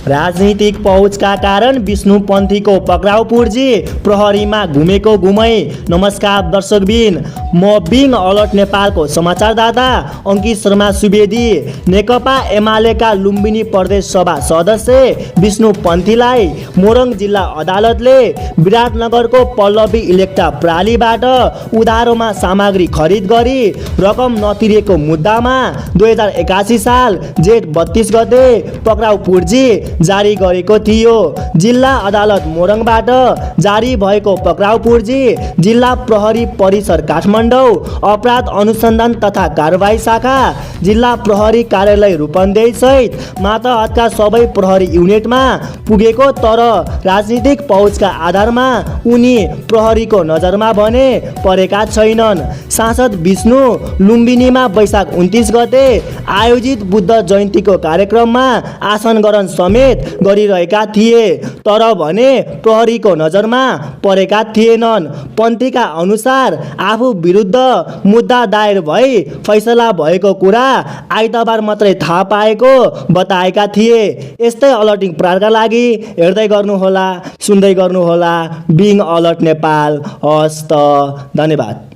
राजनीतिक पहुँचका कारण विष्णुपन्थीको पक्राउ पूर्जी, प्रहरीमा घुमेको घुमै। नमस्कार दर्शकबिन, म बिङ अलर्ट नेपालको समाचारदाता अङ्कित शर्मा सुवेदी। नेकपा एमालेका लुम्बिनी प्रदेश सभा सदस्य विष्णुपन्थीलाई मोरङ जिल्ला अदालतले विराटनगरको पल्लवी इलेक्ट्रा प्रालीबाट उधारोमा सामग्री खरिद गरी रकम नतिरेको मुद्दामा 2081 साल जेठ 32 गते पक्राउ पूर्जी जारी गरेको थियो। जिल्ला अदालत मोरङबाट जारी भएको पक्राउ पूर्जी जिल्ला प्रहरी परिसर काठमाडौँ, अपराध अनुसन्धान तथा कारबाही शाखा, जिल्ला प्रहरी कार्यालय रूपन्देही सहित माताहतका सबै प्रहरी युनिटमा पुगेको, तर राजनीतिक पहुँचका आधारमा उनी प्रहरीको नजरमा भने परेका छैनन्। सांसद विष्णु लुम्बिनीमा वैशाख 29 गते आयोजित बुद्ध जयन्तीको कार्यक्रममा आसन ग्रहण समेत गरिरहेका थिए, तर भने प्रहरीको नजरमा परेका थिएनन्। पन्थीका अनुसार आफू विरुद्ध मुद्दा दायर भई फैसला भएको कुरा आइतबार मात्रै थाहा पाएको बताएका थिए। यस्तै अलर्टिङ प्रहारका लागि हेर्दै गर्नुहोला, सुन्दै गर्नुहोला बिङ अलर्ट नेपाल। हस्त, धन्यवाद।